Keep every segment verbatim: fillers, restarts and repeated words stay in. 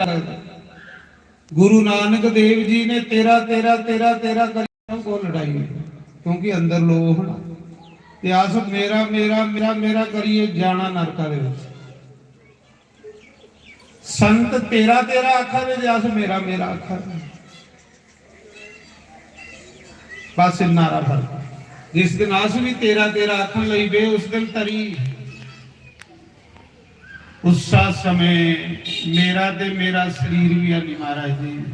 लगदा। गुरु नानक देव जी ने तेरा, तेरा, तेरा, तेरा करी सबको लड़ाई होई, क्योंकि अंदर लोभ होना। ते अस मेरा, मेरा, मेरा, मेरा करियै जाना नरका दे विच। संत तेरा, तेरा आखा दे ते अस मेरा, मेरा आखा दे। बस इन्ना हारा फर्क। जिस दिन अस भी तेरा, तेरा आखन लगी पे, उस दिन तरी। उस्सै समें मेरा ते मेरा शरीर भी है नहीं, महाराज जी।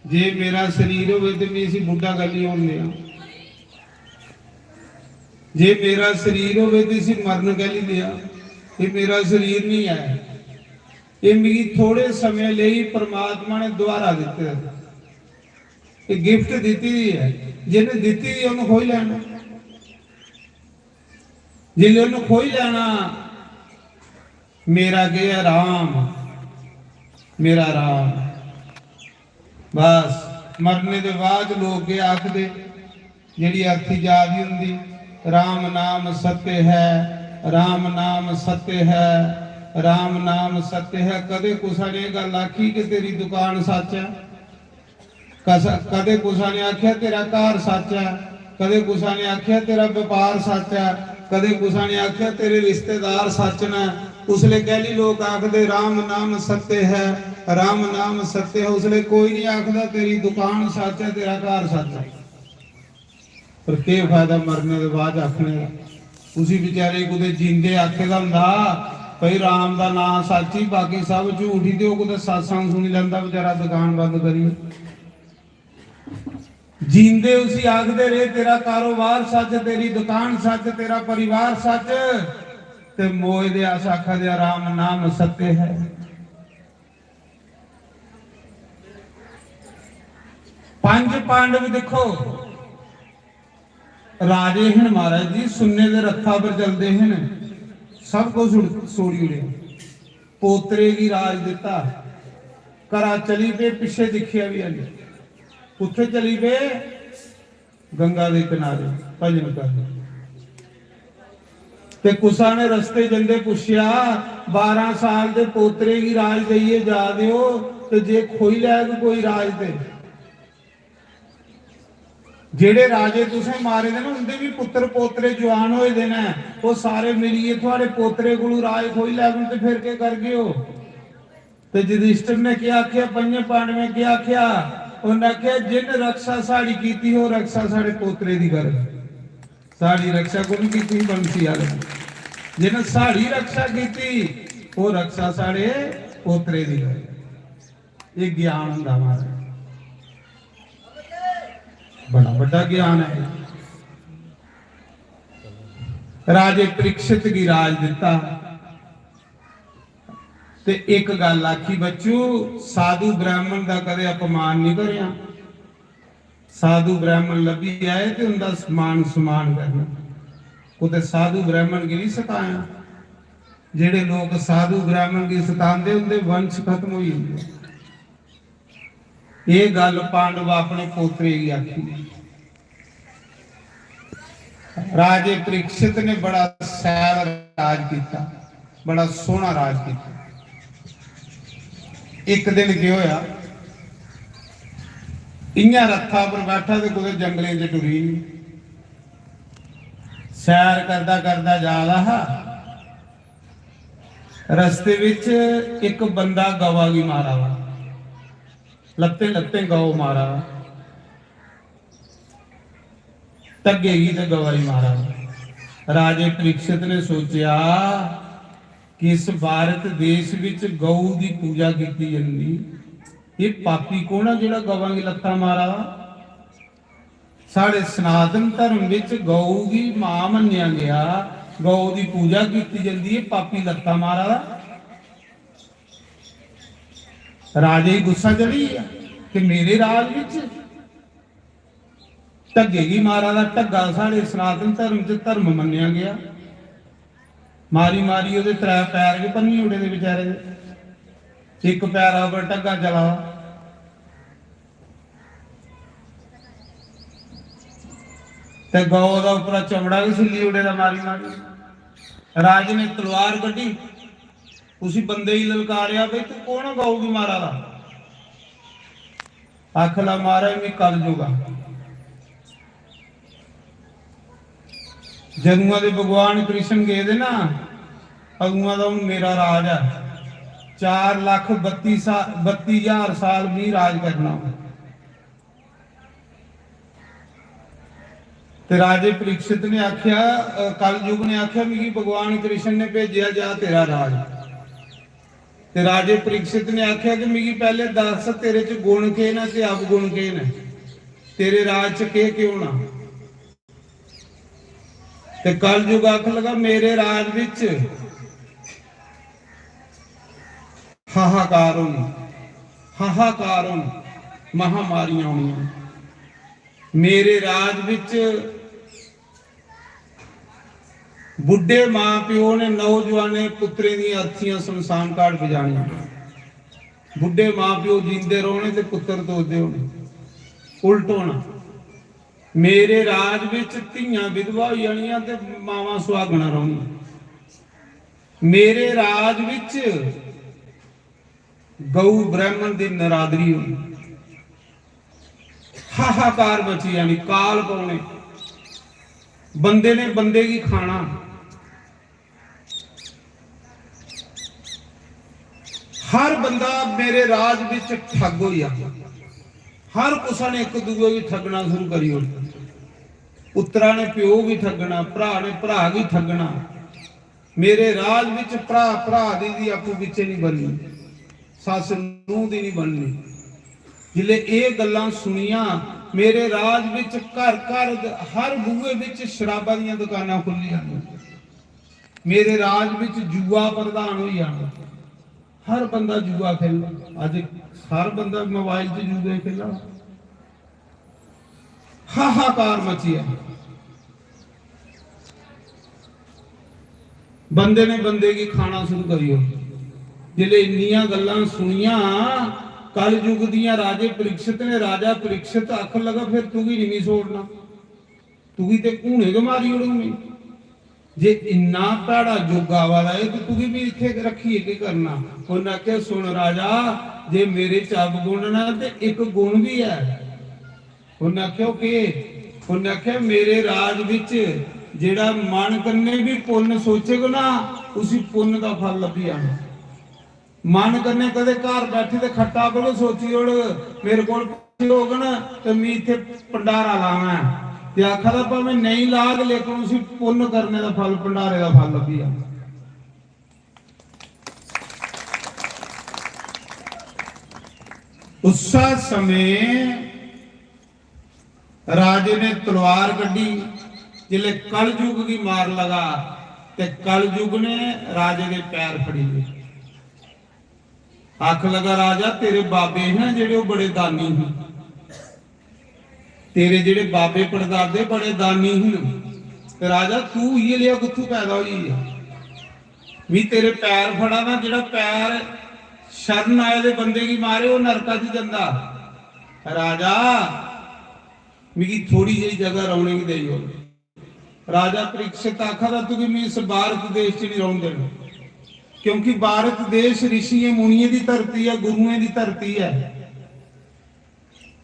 जे मेरा शरीर होवे ते मैं इसी बुड्ढा कैली होन देआं? जे मेरा शरीर होवे ते इसी मरन कैली देआं? ये मेरा शरीर नहीं है, ये मिगी थोड़े समें लेई परमात्मा ने दोबारा दित्ते दा, ये गिफ्ट दित्ती दी है। जिन्हें दित्ती दी, उन्हें खोई लैना। जिसले उन्हें खोई लैना, मेरा केह् ऐ राम, मेरा राम। बस मरने दे बाद लोक केह् आखदे, जेह्ड़ी अर्थी जा दी होंदी, "राम नाम सत्य है, राम नाम सत्य है, राम नाम सत्य है।" कदें कुसै ने एह् गल्ल आखी कि तेरी दुकान सच्च ऐ? कस-, कदें कुसै ने आखेआ तेरा घर सच्च ऐ, कदें कुसै ने आखेआ तेरा व्यापार सच्च ऐ, कदें कुसै ने आखेआ तेरे रिश्तेदार सच्च न। उसले कैली लोक आखदे, "राम नाम सत्य है, राम नाम सत्य है।" उसले कोई नहीं आखदा तेरी दुकान सच्च ऐ, तेरा घर सच्च ऐ। पर केह् फायदा मरने दे बाद आखने दा? उसी बेचारे गी कुतै जींदे आखे दा होंदा, "भाई, राम दा नां सच्च ही, बाकी सब झूठ ही," ते ओह् कुतै सत्संग सुनी लैंदा बेचारा दुकान बंद करियै। जींदे उसी आखदे रेह्, "तेरा कारोबार सच्च, तेरी दुकान सच्च, तेरा परिवार सच्च," ते मोए दे अस आखा दे, "राम नाम सत्य है।" पंज पांडव दिक्खो, राजे हन महाराज जी, सुन्ने दे रथा पर चलदे हन, सब कुछ उड़-, छोड़ी ओड़ेआ। पोतरे गी राज दित्ता, घरा चली पे, पिच्छे दिक्खेआ बी हैनी। कुत्थे चली पे? गंगा दे किनारे भजन करन। ते कुसा ने रस्ते जंदे पुच्छेआ, "बारां साल दे पोतरे गी राज देइयै जा दे ओ, ते जे खोई लैग कोई राज ते?" जेड़े राजे तुसें मारे दे न, उंदे बी पुत्तर पोतरे जुआन होए दे न, ओह् सारे मिलियै थुआड़े पोतरे कोलू राज खोई लैगन, ते फिर केह् करगे ओ? ते युधिष्ठिर ने केह् आखेआ, पंजें पांडवें केह् आखेआ? उन्नै आखेआ, "जिन रक्षा साढ़ी कीती, ओह् रक्षा साढ़े पोतरे दी करग।" साढ़ी रक्षा कु'न कीती? बंसी आह्ले। जिन साढ़ी रक्षा कीती, ओह् रक्षा साढ़े पोतरे दी करग। ये ज्ञान होंदा महाराज, बड़ा बड्डा ज्ञान है। राजे परीक्षित गी राज दित्ता ते इक गल्ल आखी, "बच्चू, साधु ब्राह्मण दा कदें अपमान नहीं करेआं। साधु ब्राह्मण लब्भी जाए ते उंदा मान सम्मान करना। कुतै साधु ब्राह्मण गी नहीं सतायां।" जेड़े लोक साधु ब्राह्मण गी सतांदे, उंदे वंश खत्म होई जंदे। ये गल्ल पांडव अपने पोतरे गी आखी। राजे परीक्षित ने बड़ा सैल राज किया, बड़ा सोहना राज किया। एक दिन केह् होया, इयां रथा पर बैठा ते कुतै जंगलें च टुरी, सैर करदा करदा जा दा हा। रस्ते विच इक बंदा गवा गी मारा दा, लत्तें लत्तें गौ मारा दा, ढग्गे गी ते गवा गी मारा दा। राजे परीक्षित ने सोचेआ कि इस भारत देश विच गौ दी पूजा कीती जंदी, एह् पापी कौन ऐ जेह्ड़ा गवां गी लत्तां मारा दा? साढ़े सनातन धर्म विच गौ गी मां मन्नेआ गेआ, गौ दी पूजा कीती जंदी ऐ, पापी लत्तां मारा दा। राजे गी गुस्सा चढ़ी गेआ कि मेरे राज विच ढग्गे गी मारा दा, ढग्गा साढ़े सनातन धर्म च धर्म मन्नेआ गेआ। मारी मारी ओह्दे त्रै पैर गै भन्नी ओड़े दे बेचारे दे। इक पैरा पर ढग्गा चला दा। ते गौ दा उप्परा चमड़ा गै सिल्ली ओड़े दा मारी मारी। राजे ने तलवार कड्ढी, उसी बंदे गी ललकारेआ, "भाई, तू कौन ऐ गौ गी मारा दा?" आखन लगा, "महाराज, में कलयुग आं।" जदुआं दे भगवान कृष्ण गेदे ना, अदुआं दा हून मेरा राज ऐ। चार लक्ख बत्ती सा-, बत्ती ज्हार साल मी राज करना। ते राजे परीक्षित ने आख्या, अ, कलयुग ने आख्या, "मिगी भगवान कृष्ण ने भेजेआ, जा तेरा राज।" ते राजे परीक्षित ने आख्या कि मिगी पैहले दस, तेरे च गुण केह न ते अवगुण केह न, तेरे राज च केह केह होना? ते कलयुग आखन लगा, मेरे राज विच हाहाकार होनी, हाहाकार होनी, महामारियां होनियां। मेरे राज विच बुड्ढे मां प्यो ने नौजवाने पुत्तरें दियां अर्थियां शमशान घाट पजानियां। बुड्ढे मां प्यो जींदे रौहने ते पुत्तर तोदे होने। उल्ट होना। मेरे राज विच धियां विधवा होई जानियां ते मावां सुहागणां रौहनियां। मेरे राज विच गौ ब्राह्मण दी नरादरी होनी। हाहाकार मची जानी, काल पौने, बंदे ने बंदे गी खाना। हर बंदा मेरे राज विच ठग होई जाना। हर कुसै ने इक दूए गी ठगना शुरू करी ओड़ना। पुत्तरा ने प्यो गी ठगना, भ्रा ने भ्रा गी ठगना। मेरे राज विच भ्रा भ्रा दी, दी आपूं बिच्चे नहीं बननी, सस नूंह दी नहीं बननी। जिसले एह गल्लां सुनियां, मेरे राज विच घर घर द-, हर बूहे विच शराबा दियां दुकानां खुल्ली जानियां। मेरे राज विच जुआ प्रधान होई जाना। हर बंदा जुआ खेलना। अज हर बंदा मोबाइल च जुए खेला। हाहाकार मची जाना। बंदे ने बंदे गी खाना शुरू करी ओड़ेआ। जिसले इन्नियां गल्लां सुनियां कलयुग दियां, राजे परीक्षित ने, राजा परीक्षित आखन लगा, "फिर तुगी नहीं छोड़ना।" तुगी ते हूने गै मारी ओड़ङ में। जे इन्ना भैड़ा युग आवा दा ऐ ते तुगी बी इत्थै रक्खियै केह् करना? उन्नै आखेआ, "सुन राजा, जे मेरे च अवगुण न ते इक गुण बी ऐ।" उन्नै आखेआ, "ओह् केह्?" उन्नै आखेआ, "मेरे राज बिच जेह्ड़ा मन कन्नै बी पुन्न सोचग ना, उसी पुन्न दा फल लब्भी जाना।" मन कन्नै कदें घर बैठी ते खट्टा पर गै सोची ओड़, "मेरे कोल पैसे होङन ते मी इत्थै भंडारा लाना ऐ।" ते आखा दा, "भामें नेईं लाग, लेकिन उसी पुन्न करने दा फल, भंडारे दा फल लब्भी जाना।" उस्सै समें राजे ने तलवार कड्ढी। जिसले कलयुग गी मार लगा ते कलयुग ने राजे दे पैर फड़ी ले। आख लगा, "राजा, तेरे बाबे हैं जेह्ड़े, ओह् बड़े दानी हे। तेरे जेह्ड़े बाबे पड़दादे बड़े दानी हे। ते राजा, तू इ'यै लेआ कुत्थू पैदा होई गेआ? मी तेरे पैर फड़ा ना, जेह्ड़ा पैर शरण आए दे बंदे गी मारे, ओह् नरका च जंदा। राजा, मिगी थोड़ी जेही जगह रौहने गी देई ओड़।" राजा परीक्षित आखा दा, "तुगी मैं इस भारत देश च नहीं रौहन देना, क्योंकि भारत देश ऋषियें मुनियें दी धरती ऐ, गुरुएं दी धरती ऐ।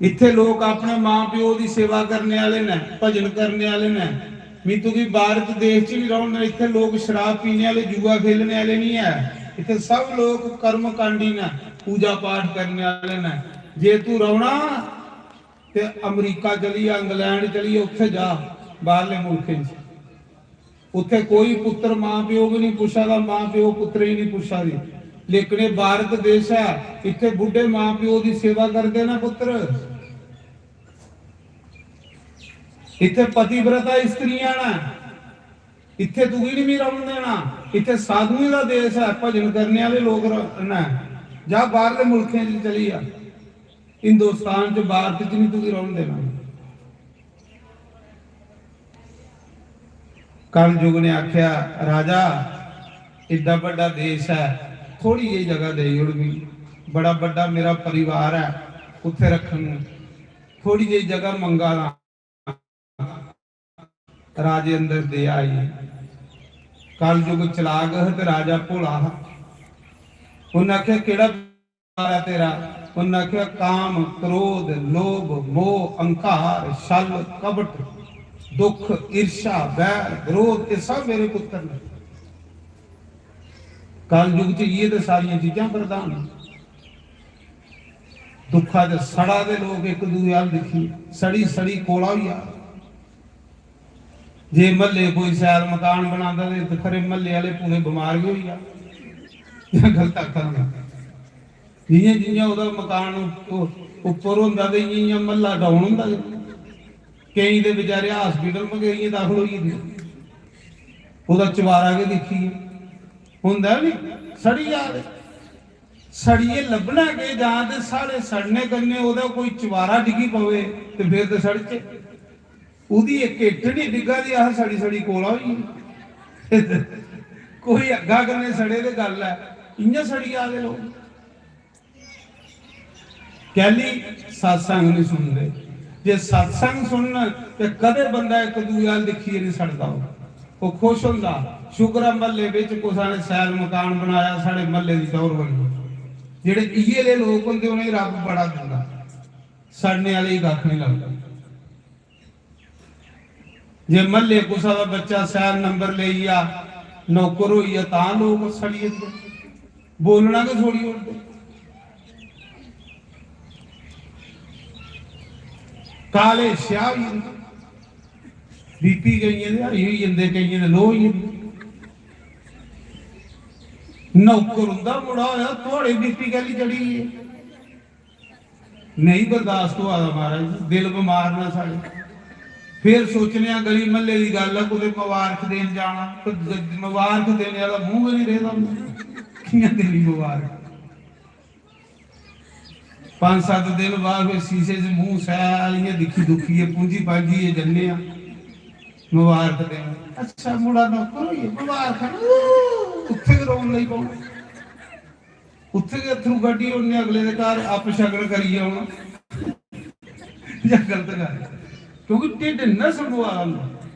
इत्थे लोक अपने मां प्यो दी सेवा करने आह्ले न, भजन करने आह्ले न। मैं तुगी भारत देश च नहीं रौहन देना। इत्थे लोक शराब पीने आह्ले, जुआ खेलने आह्ले नहीं ऐ। इत्थे सब लोक कर्मकांडी न, पूजा पाठ करने आह्ले न। जे तू रौहना ते अमरीका चली जा, इंग्लैंड चली जा, उत्थे जा, बाहरले मुल्खें च। उत्थे कोई पुत्र मां प्यो गी नहीं पुच्छा दा, मां प्यो पुत्तरे गी नहीं पुच्छा दे। लेकिन ये भारत देश है, इत्थे बुड्ढे मां प्यो दी सेवा करदे ना पुत्र। इत्थे पतिव्रता स्त्रियां ना, इत्थे तुगी नहीं रौहन देना। इत्थे साधुएं दा देश है, भजन करने वाले लोग र-, न। जा बाहरले मुल्खें च चली जा, हिंदुस्तान च, भारत च नहीं तुगी रौहन देना।" कलयुग ने आख्या, "राजा, एड्डा बड्डा देश है, थोड़ी जेही जगह देई ओड़ मिगी। बड़ा बड्डा मेरा परिवार है, कुत्थे रखङ? थोड़ी जेही जगह मंगा दा।" राजे अंदर दया आई। कलयुग चलाक हा ते राजा भोला हा। उन्नै आखेआ, "केह्ड़ा व्यापार ऐ तेरा?" उन्नै आखेआ, "काम, क्रोध, लोभ, मोह, अहंकार, छल, कपट, दुख, ईर्ष्या, बैर, विरोध, एह् सब मेरे पुत्तर न।" कलयुग च इ'यै ते सारियां चीजां प्रधान न। दुखा च सड़ा दे लोक इक दूए अ'ल्ल दिक्खियै सड़ी सड़ी कोला होई जा। जे म्हल्ले कोई शैल मकान बनांदा ते खरे म्हल्ले आह्ले पूरे बमार गै होई जा। जां गलत आखा ना? जि'यां जि'यां ओह्दा मकान उप-, उप्पर होंदा ते इ'यां इ'यां म्हल्ला डाउन होंदा जंदा। केईं ते बेचारे हॉस्पिटल मगेरियें दाखल होई जंदे। ओह्दा चबारा गै दिक्खियै होंदा ऐ नी, सड़ी जा दे। सड़ियै लब्भना केह्? जां ते साढ़े सड़ने कन्नै ओह्दा कोई चबारा डिग्गी पवे ते फिर ते सड़चे। ओह्दी इक इट्ट निं डिग्गा दी, अस सड़ी सड़ी कोला होई गे। कोई अग्गा कन्नै सड़े ते गल्ल ऐ, इ'यां सड़ी जा दे लोक। कैह्ली? सत्संग निं सुनदे। जे सत्संग सुनन ते कदें बंदा इक दूए अ'ल्ल दिक्खियै निं सड़दा होग। ओह् खुश होंदा, "शुक्र ऐ म्हल्ले बिच कुसै ने शैल मकान बनाया, साढ़े म्हल्ले दी टौह्र बनी।" जेह्ड़े इ'यै लेह् लोक होंदे, उ'नेंगी रब्ब बड़ा दिंदा, सड़ने आह्ले गी कक्ख निं लभदा। जे म्हल्ले कुसै दा बच्चा शैल नंबर लेई गेआ, नौकर होई गेआ, तां लोक सड़ी जंदे, बोलना गै छोड़ी ओड़दे। काले स्याह् होई जंदे, बीपी केइयें दे हाई होई जंदे, केइयें दे लो होई जंदे। नौकर उं'दा मुड़ा होया, थुआढ़े बीपी कैह्ली चढ़ी गेई? नेईं बर्दाश्त होआ दा महाराज, दिल बमार न साढ़े। फिर सोचने आं, गली म्हल्ले दी गल्ल ऐ, कुतै मबारख देन जाना, ते ग-, मबारख देने आह्ला मूंह गै निं रेह्दा उं'दा। कि'यां देनी मबारख? पंज सत्त दिन बाद फिर शीशे च मूंह सैल इ'यां दिक्खी दुक्खियै, पूंजी पांजियै जन्ने आं मबारख देन। अच्छा, मुड़ा नौकर होई गेआ, मबारख, उत्थै गै रोन लगी पौना। उत्थै गै अत्थरू कड्ढी ओड़ने, अगले दे घर अपशगन करियै औना। जां गलत गल्ल। क्योंकि ढिड्ड इन्ना संभोआ दा होंदा।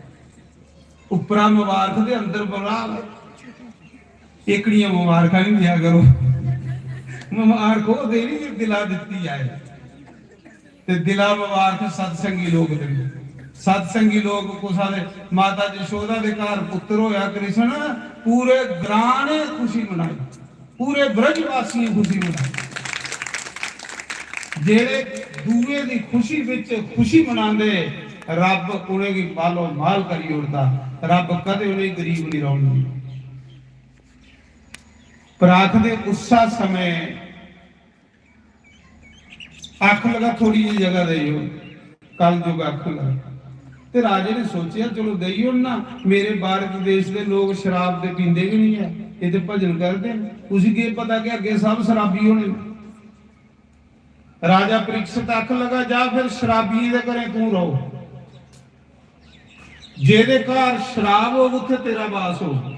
उप्परा मबारख ते अंदर बलाल। एह्कड़ियां मबारखां निं देआ करो। मबारख ओह् देनी जे दिला दित्ती जाए। ते दिला मबारख सत्संगी लोक दिंदे। सत्संगी लोक कुसा दे, माता यशोदा दे घर पुत्तर होया कृष्ण, पूरे ग्रां ने खुशी मनाई, पूरे ब्रजवासियें खुशी मनाई। जेह्ड़े दूए दी खुशी बिच खुशी मनांदे, रब्ब उ'नेंगी मालो माल करी ओड़दा। रब्ब कदें उ'नेंगी गरीब निं रौह्न दिंदा। पर आखदे उस्सा समें अक्ख लगा, थोड़ी जी जगह देई ओड़, कल युग अक्ख लगा। ते राजे ने सोचेआ, चलो देई ओड़ना, मेरे भारत देश दे लोक शराब ते पींदे गै निं ऐ, एह् ते भजन करदे न। उसी केह् पता कि अग्गें सब शराबी होने न। राजा परीक्षित अक्ख लगा, जा फिर शराबियें दे घरें तूं रहो। जेह्दे घर शराब होग, उत्थै तेरा वास होग।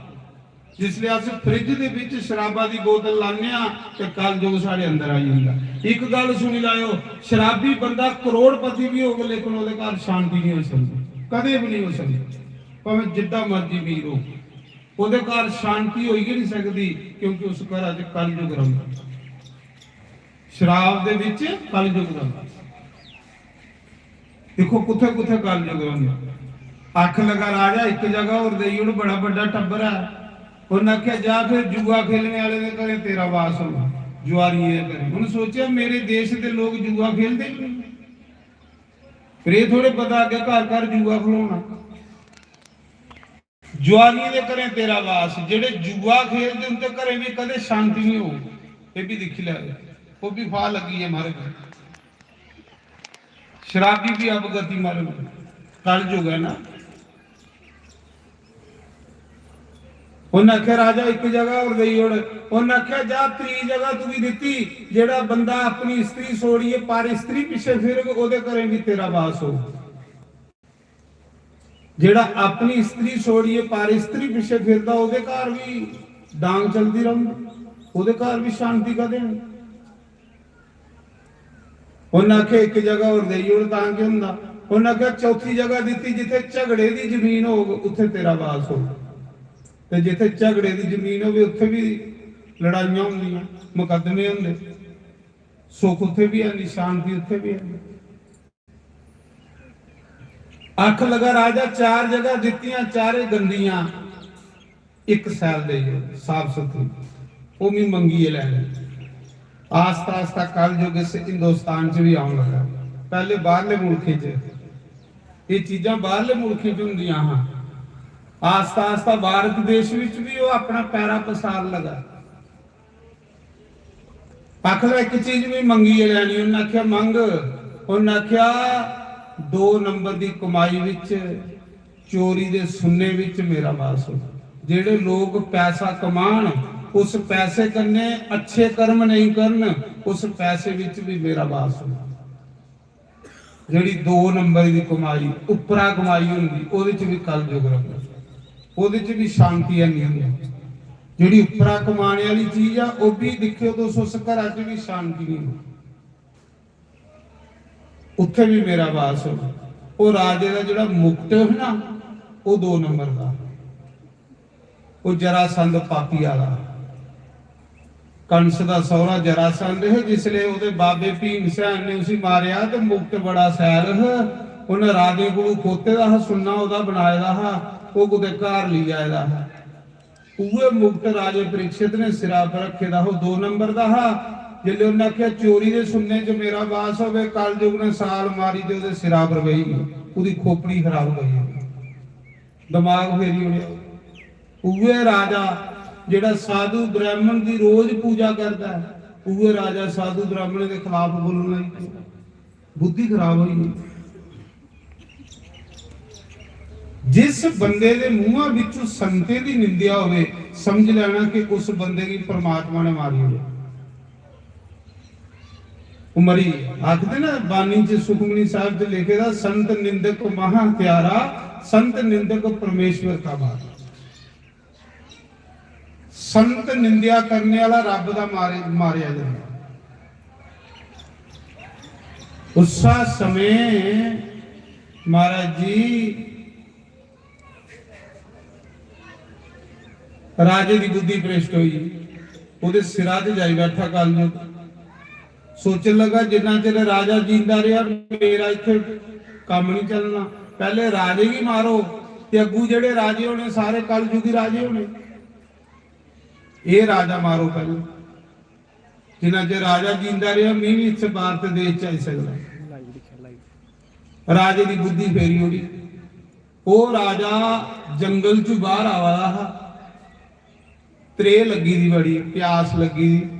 जिसलै अस फ्रिज दे बिच शराबा दी बोतल लान्ने आं ते कलयुग साढ़े अंदर आई जंदा। इक गल्ल सुनी लैओ, शराबी बंदा करोड़पति बी होग, लेकिन ओह्दे घर शांति निं होई सकदी, कदें बी निं होई सकदी, भामें जिड्डा मर्जी अमीर होग, ओह्दे घर शांति होई गै निं सकदी, क्योंकि उस घरा च कलयुग रौंह्दा। शराब दे बिच कलयुग रौंह्दा। दिक्खो कुत्थै कुत्थै कलयुग रौंह्दा। अक्ख लगा राजा, इक जगह होर देई ओड़, बड़ा बड्डा टब्बर ऐ। उन्नै आखेआ, "जा फिर जुआ खेलने आह्ले दे घरें तेरा वास होग, जुआरियें दे घरें।" उन्नै सोचेआ, "मेरे देश दे लोक जुआ खेलदे गै नेईं, फिर एह् थोड़े पता अग्गें घर घर जुआ खलोना।" जुआरियें दे घरें तेरा वास, जेह्ड़े जुआ खेलदे उं'दे घरें बी कदें शांति निं होग। एह् बी दिक्खी लैओ, ओह् बी फाह् लग्गी ऐ महाराज। शराबी बी अवगति मारे, कलयुग ऐ ना। उन्नै आखेआ, "राजा, इक जगह होर देई ओड़।" उन्नै आखेआ, "जा, त्री जगह तुगी दित्ती, जेह्ड़ा बंदा अपनी स्त्री छोड़ियै पर स्त्री पिच्छे फिरग, ओह्दे घरें बी तेरा वास होग।" जेह्ड़ा अपनी स्त्री छोड़ियै पर स्त्री पिच्छे फिरदा, ओह्दे घर बी डांग चलदी रौंह्दी, ओह्दे घर बी शांति कदें निं। उन्नै आखेआ, "इक जगह होर देई ओड़, तां केह् होंदा?" उन्नै आखेआ, "चौथी जगह दित्ती, जित्थै झगड़े दी जमीन होग, उत्थै तेरा वास होग, ते जित्थै झगड़े दी जमीन होग, उत्थै बी लड़ाइयां होंदियां, मुकदमे होंदे। सुख उत्थे भी है नहीं, शांति उत्थे भी है नहीं। आख लगा, राजा, चार जगह दित्तियां, चारे गंदियां, इक सैल देइयो, साफ सुथरी। ओह् मी मंगियै लैनी। आस्ता आस्ता कलयुग इस हिंदुस्तान च भी आउन लगा। पैह्ले बाह्रले मुल्खें च एह् चीजां बाह्रले मुल्खें च होंदियां हां। आस्ता आस्ता भारत देश विच भी ओह् अपना पैरा पसार लगा। आखदा, "इक चीज मी मंगियै लैनी।" उन्नै आखेआ, "मंग।" उन्नै आखेआ, "दो नंबर दी कमाई विच, चोरी दे सुन्ने विच मेरा वास हो। जेह्ड़े लोक पैसा कमान, उस पैसे कन्नै अच्छे कर्म नेईं करन, उस पैसे विच भी मेरा वास हो।" जेह्ड़ी दो नंबर दी कमाई, उप्परा कमाई होंदी, ओह्दे च बी कलयुग रौंह्दा, ओह्दे च बी शांति है नहीं होंदी। जेह्ड़ी उप्परा कमाने आह्ली चीज ऐ, ओह् बी दिक्खेओ तुस, उस घरा च बी शांति नहीं होंदी। उत्थै बी मेरा वास हो। ओह् राजे दा जेह्ड़ा मुकुट है ना, ओह् दो नंबर दा। ओह् जरासंध पापी आह्ला। कंस दा सौह्रा जरासंध है, जिसलै ओह्दे बाबे भीम सैन ने उसी मारेआ ते मुकुट बड़ा सैल हा, उन्नै राजे कोलू खोते दा हा, सुन्ना ओह्दा बनाए दा हा, ओह् कुतै घर लेई आए दा हा। उ'ऐ मुकुट राजे परीक्षित ने सिरा पर रक्खे दा हा, ओह् दो नंबर दा हा। जिसलै उन्नै आखेआ, "चोरी दे सुन्ने च मेरा वास होवे," कलयुग ने साल मारी ते ओह्दे सिरा पर बेही गेई, ओह्दी खोपड़ी खराब होई गेई। दमाग फेरी ओड़ेआ। उ'ऐ राजा जेह्ड़ा साधु ब्राह्मण दी रोज पूजा करदा ऐ, उ'ऐ राजा साधु ब्राह्मणें दे खलाफ बोलन लगी पेआ। बुद्धि खराब होई गेई। जिस बंदे दे मुंहा विचों संतें दी निंदेआ होवे, समझ लैना कि उस बंदे गी परमात्मा ने मारी ओड़ेआ। ओह् मरी गेआ। आखदे ना, बानी च सुखमनी साहब च लिखे दा, "संत निंदक महा हत्यारा, संत निंदक परमेश्वर का मारा।" संत निंदेआ करने आह्ला रब दा मारे, मारेआ जंदा। उस्सा समें महाराज जी, राजे दी बुद्धि भ्रष्ट होई, ओह्दे सिरा ते जाई बैठा कलयुग। सोचन लगा, "जिन्ना चिर राजा जींदा रेहा, मेरा इत्थै कम्म नहीं चलना। पैह्ले राजे गी मारो ते अग्गू जेह्ड़े राजे होने, सारे कलयुगी राजे होने। एह् राजा मारो पैह्ले। जिन्ना चिर राजा जींदा रेहा, में भी इत्थै भारत देश च आई सकदा।" राजे दी बुद्धि फेरी ओड़ी। ओह् राजा जंगल चों बाहर आवा दा हा, त्रेह् लग्गी दी बड़ी, प्यास लग्गी दी।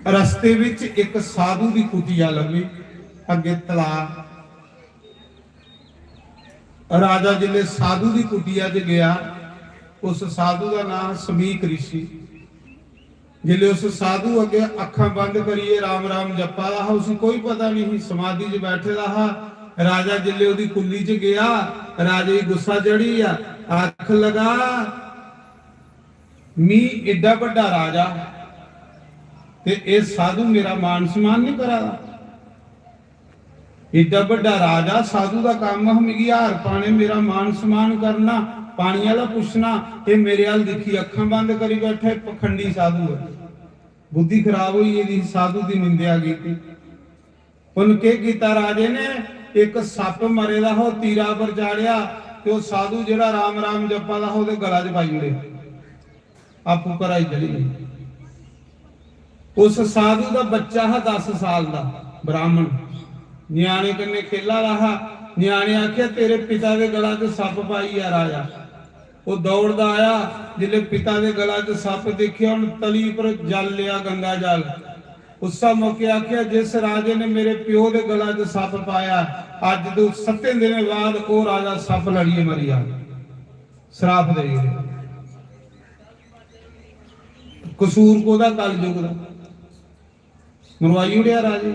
रस्ते विच इक साधु दी कुटिया लब्भी, अग्गे तलाऽ। राजा जिसलै साधु दी कुटिया च गेआ, उस साधु दा नांऽ समीक रिशी। जिसलै उस साधु अग्गें अक्खां बंद करियै राम राम जप्पा दा हा, उसी कोई पता नहीं ही, समाधि च बैठे दा हा। राजा जिसलै ओह्दी कुल्ली च गेआ, राजे गी गुस्सा चढ़ी गेआ, आखन लगा, "मी एड्डा बड्डा राजा ते एह् साधु मेरा मान सम्मान नहीं करा दा।" एड्डा बड्डा राजा, साधु दा कम्म हा मिगी हार पाने, मेरा मान सम्मान करना, पानी आह्ला पुच्छना, एह् मेरे अल दिक्खी अक्खां बंद करी बैठा, एह् पखंडी साधु ऐ। बुद्धि खराब होई गेदी ही, साधु दी निंदेआ कीती। उन्न केह् कीता राजे ने? इक सप्प मरे दा हा, ओह् तीरा पर चाढ़ेआ ते ओह् साधु जेह्ड़ा राम राम जप्पा दा हा, ओह्दे गला च पाई ओड़ेआ। आपूं घरा गी चली गेई। उस साधु दा बच्चा हा दस साल दा, ब्राह्मण, ञ्याणे कन्नै खेला दा हा। ञ्याणे आखेआ, "तेरे पिता दे गला च सप्प पाई गेआ राजा।" ओह् दौड़दा आया, जिसलै पिता दे गला च सप्प दिक्खेआ, उन्न तली पर जल लेआ, गंगा जल। उस्सै मौके आखेआ, "जिस राजे ने मेरे प्यो दे गला च सप्प पाया, अज्ज तू सत्तें दिनें बाद ओह् राजा सप्प लड़ियै मरी जा।" श्राप देई ओड़ेआ। कसूर कोह्दा? कलयुग दा। मरवाई ओड़ेआ राजे।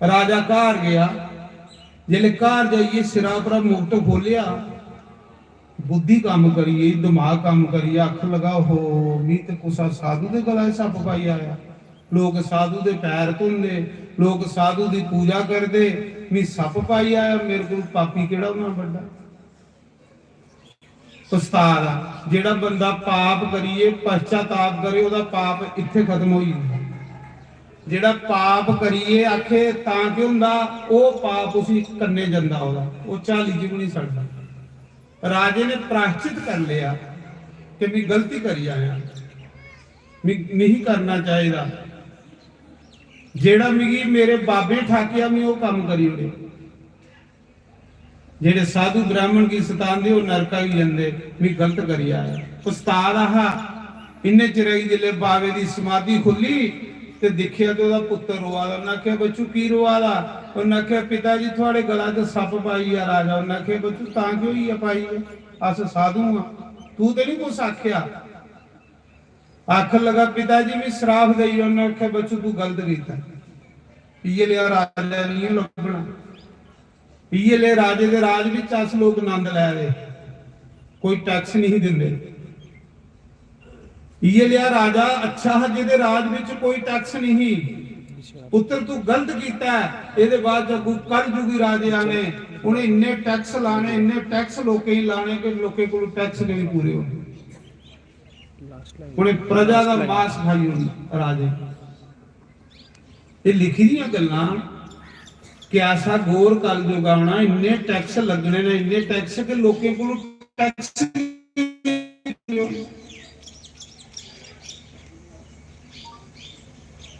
राजा घर गेआ, जिसलै घर जाइयै सिरा परा मुकट खोह्लेआ, बुद्धि कम्म करी गेई, दमाग कम्म करी गेआ, आखन लगा, "ओहो, मी ते कुसा साधु दे गला च सप्प पाई आया। लोक साधु दे पैर धोंदे, लोक साधु दी पूजा करदे, मी सप्प पाई आया, मेरे कोल पापी केह्ड़ा होना बड्डा?" उस्ताद आ। जेह्ड़ा बंदा पाप करियै पश्चाताप करे, ओह्दा पाप इत्थै खत्म होई जंदा। जेह्ड़ा पाप करियै आखे तां केह् होंदा, ओह् पाप उसी कन्नै जंदा, ओह्दा ओह् झाली च बी निं सड़दा। राजे ने प्रायश्चित कर लेआ कि मी गलती करी आया, मी निं करना चाहिदा। जेह्ड़ा मिगी मेरे बाबे ठाकेआ, मी ओह् कम्म करी ओड़े। जेह्ड़े साधु ब्राह्मण गी सतांदे, ओह् नरका गी जंदे। मी गलत करी आया। उस्ताद हा, इन्ने चिरै गी जिसलै बावे दी समाधि खु'ल्ली ते दिक्खेआ ते ओह्दा पुत्तर रोआ दा। उन्नै आखेआ, "बच्चू, की रोआ दा?" उन्नै आखेआ, "पिता जी, थुआड़े गला च सप्प पाई गेआ राजा।" उन्नै आखेआ, "बच्चू, तां केह् होई गेआ पाई गेआ? अस साधु आं, तू ते निं कुछ आखेआ।" आखन लगा, "पिता जी, मी श्राप देई ओड़ो।" उन्नै आखेआ, "बच्चू, तू गलत कीता। इ'यै लेआ राजा निं लब्भना।" इ'यै ले राजे दे राज बिच अस लोक आनंद लै दे, कोई टैक्स नहीं दिंदे। इ'यै लेआ राजा अच्छा हा जेह्दे राज बिच कोई टैक्स नहीं। पुत्तर, तू गलत कीता ऐ, एह्दे बाद च अग्गू कलयुगी राजे आने, उ'नें इन्ने टैक्स लाने, इन्ने टैक्स लोकें गी लाने कि लोकें कोल टैक्स गै नहीं पूरे होने। उ'नें प्रजा दा मास खाई ओड़ना राजे। एह् लिखी दियां गल्लां कि ऐसा घोर कलयुग औना, इन्ने टैक्स लग्गने न, इन्ने टैक्स कि लोकें कोल टैक्स,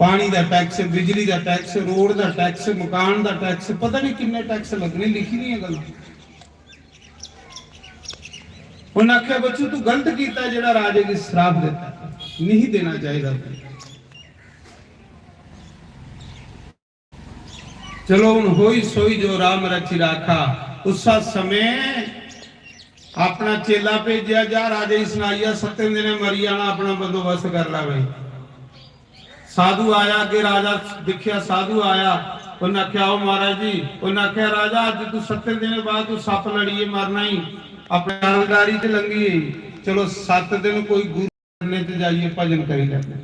पानी दा टैक्स, बिजली दा टैक्स, रोड दा टैक्स, मकान दा टैक्स, पता नहीं किन्ने टैक्स लग्गने, लिखी दियां गल्लां। उन्नै आखेआ, "बच्चू, तू गलत कीता जेह्ड़ा राजे गी श्राप दित्ता, नहीं देना चाहिदा।" चलो, हुन होई सोई जो राम रचि राखा। उस्सा समें अपना चेला भेजेआ, "जा राजे गी सनाइया, सत्तें दिनें मरी जाना, अपना बंदोबस्त कर लै भाई।" साधु आया अग्गे, राजा दिक्खेआ साधु आया, उन्नै आखेआ, "आओ महाराज जी।" उन्नै आखेआ, "राजा, अज्ज तू सत्तें दिनें बाद तू सप्प लड़ियै मरना ही, अपनी जलदारी च लंघी गेई। चलो, सत्त दिन कोई गुरु चरणें च जाइयै भजन करी लैंदे,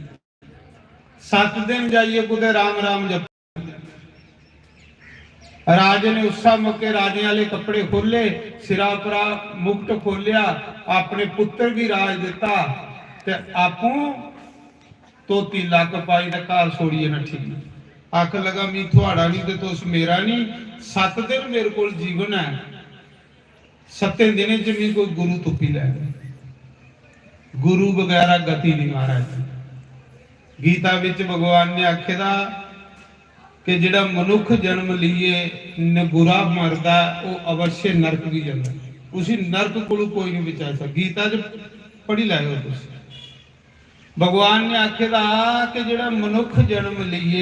सत्त दिन जाइयै कुतै राम राम जप।" राजे ने उस्सै मौके राजें आह्ले कपड़े खोह्ले, सिरा उप्परा मुकुट खोह्लेआ, अपने पुत्तर गी राज दित्ता ते आपूं धोती लक्क पाई ते घर छोड़ियै नट्ठी गेआ। आखन लगा, "मी थुआड़ा निं ते तुस मेरा निं, सत्त दिन मेरे कोल जीवन ऐ, सत्तें दिनें च मी कोई गुरु तुप्पी लै।" गुरु बगैरा गति निं महाराज जी। गीता बिच भगवान ने आखे दा कि जेह्ड़ा मनुक्ख जन्म लेइयै नगुरा मरदा ऐ, ओह् अवश्य नरक गी जंदा ऐ। उसी नरक कोलू कोई निं बचाई सकदा। गीता च पढ़ी लैओ तुस। भगवान ने आखे दा कि जेह्ड़ा मनुक्ख जन्म लेइयै